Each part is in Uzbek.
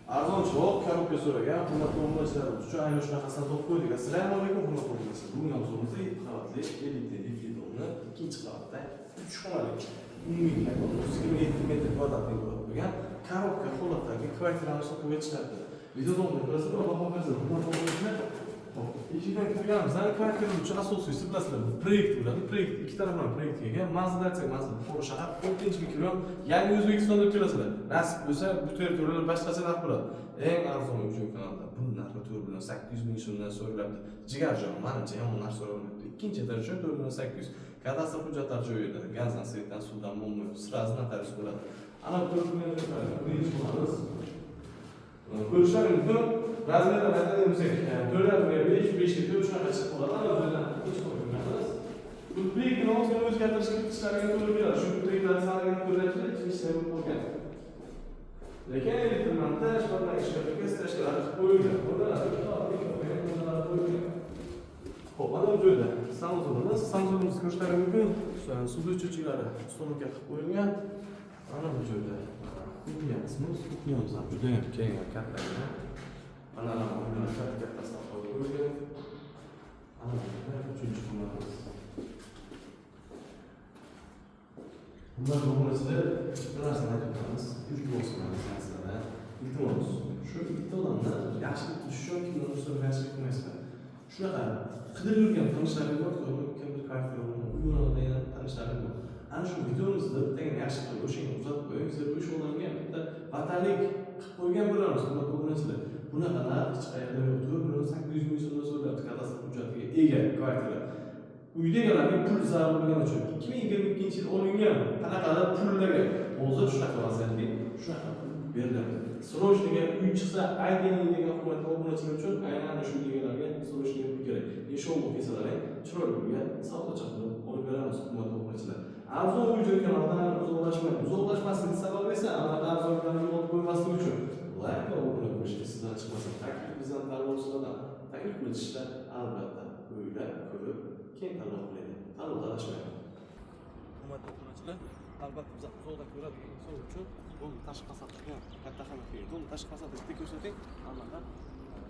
Arzonchiroq коробка so'ragan hurmatli obunachilarimiz uchun aynan shunaqasini topib qo'ydik. Assalomu alaykum, hurmatli obunachilar. Bugun obzorimizda 7 qavatli elita лифтli дом ni ikkinchi qavatda 3 xonali, umumiy maydoni 127 metr kvadratni bo'lgan коробка holatdagi kvartirani sotuvga chiqardi. Video davomida ko'rasizlar, Alloh xohlasa, hurmatli obunachilar. Hop, eshikdan kirganimizda kvartira uchun asosiysi, bilasizlar, bu proyekt bo'ladi. Proyekt ikki tarafdan proyektga ega. Manzil aytsak, manzil Buxoro shahar, 10-mikrorayon, Yangi O'zbekiston deb kelasizlar. Nasib bo'lsa, bu territoriyalar boshqacha narx bo'ladi. Eng arzon uy kanalda bu narxi 4 million 800 ming so'mdan so'raladi. Jigarjon, manimcha, yomon narx so'ralmayapti. Ikkinchi этаж uchun 4 million 800. Kadastr hujjatlari joyida, gazdan, свет dan, suvdan muammo yo'q. Сразу notarius bo'ladi. Ana 4 million, birinchi xonamiz. Ko'rishlari mumkin. Размер lar aytadigan bo'lsak, 4,5ga 5, 5ga 4, shunaqa chiqib qoladi. Ana bu yerdan ikkinchi xonaga kiramiz. Bu proyektni ozgina o'zgartirish kiritishlariga to'g'ri keladi. Shu proyektlarni salgina ko'ryapsizlar, ichki ishlar bo'lib qolgan. Lekin elektr montaj, shkafga стяжка lar qilib qo'yilgan. Ko'rdilar, qo'yilgan. Xo'p, mana bu joyda санузел imiz, санузел imizni ko'rishlari mumkin. Suv o'chiruvchilari установка qilib qo'yilgan. Mana bu joyda кухня qismimiz, кухня miz ham juda ham keng va kattagina. Mana bu katta kattasidan qo'yib qo'yilgan. Ana bu yerda uchinchi xonamiz. Bundan obunachilar, bitta narsani aytib o'tamiz. Iltimos qilamiz sizlardan. Iltimos. Shu bitta odamni yaxshilik qilish uchun kimdan so'rab yaxshilik qilmaysizlar. Shunaqa qidirib yurgan tanishlarim bor, to'g'ri, kimdir kvartira, uy oladi degan tanishlarim bor. Ana shu videomizni bittagina yaxshi qilib o'shanga uzatib qo'ying. Sizlar o'sha odamga bitta vatanlik qilib qo'ygan bo'lamiz, hurmatli obunachilar. Bunaqa narx hech qayerda yo'q. 4 million 800 ming so'mdan so'rayapti kadastr hujjatiga ega kvartira. Uyda egalarga pul zarur bo'lgani uchun 2022 yil olingan, qanaqadir pullarga hozir shunaqa vaziyatga shunaqa pul berilyapti. Срочный ga uy chiqsa, ayting degan hurmatli obunachilar uchun aynan shu egalarga срочный ga pul kerak. Inshaalloh, kelsalaring, chiroyli pulga savdo qilib olib beramiz, hurmatli obunachilar. Arzon uy joy kanalidan uzoqlashmang. Uzoqlashmaslik sababi esa amalda arzon uylarni yo'qotib qo'ymaslik uchun layk va obuna bo'lish sizdan chiqmasin. Taklif bizdan, tanlov sizlardan. Taklif qilishda albatta o'ylab ko'rib, keyin tanlov qilaylik. Tanlovda adashmang. Hurmatli obunachilar, albatta biz uzoqdan ko'radigan inson uchun bu tashqi fasad ham katta ahamiyatga ega. Дом tashqi fasadi bitta ko'rsating. Albatta,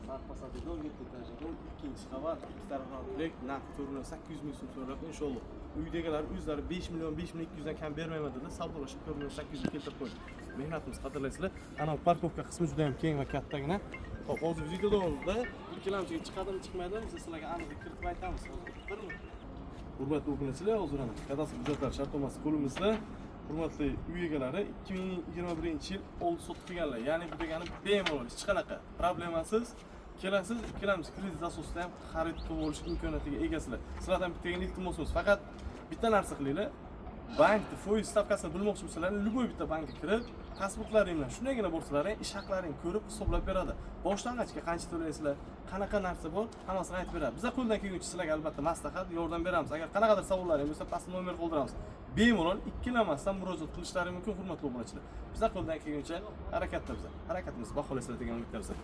sariq fasadli дом, yetti этаж li дом, ikkinchi qavat, ikki tarafdan proyekt, narxi 4 million 800 ming so'm so'rayapti, inshaalloh. Uydagilar o'zlari 5 million, 5 million 200 dan kam bermayman dedilar. Savdolashib 4 million 800 ga keltirib qo'ydik. Mehnatimiz qadrlaysizlar. Ana парковка qismi juda ham keng va kattagina. Hop, hozir video davomida ikkilamchiga chiqadimi, chiqmaydimi, biz sizlarga aniq kiritib aytamiz hozir. Bir minut. Hurmatli obunachilar, hozir ana kadastr hujjatlari shartnomasi qo'limizda. Hurmatli uy egalari 2021 yil oldi sotib qilganlar. Ya'ni bu degani bemalol, hech qanaqa problemasiz kelasiz, ikkalamiz kredit asosida ham xarid qilib olish imkoniyatiga egasizlar. Sizlardan bittagina iltimosimiz, faqat bitta narsa qilinglar. Bankni foiz stavkasini bilmoqchi bo'lsalar, любой bitta bankka kirib, pasportlaring bilan shundaygina borsalaring, ish haqlaringni ko'rib hisoblab beradi. Boshlang'ichga qancha to'laysizlar, qanaqa narsa bor, hammasini aytib beradi. Biza qo'ldan kelguncha sizlarga albatta maslahat, yordam beramiz. Agar qanaqadir savollaring bo'lsa, pastda nomer qoldiramiz. Bemalol ikkilanmasdan murojaat qilishlari mumkin, hurmatli obunachilar. Biza qo'ldan kelguncha harakatda biza. Harakatimizni baholaysizlar degan umidda.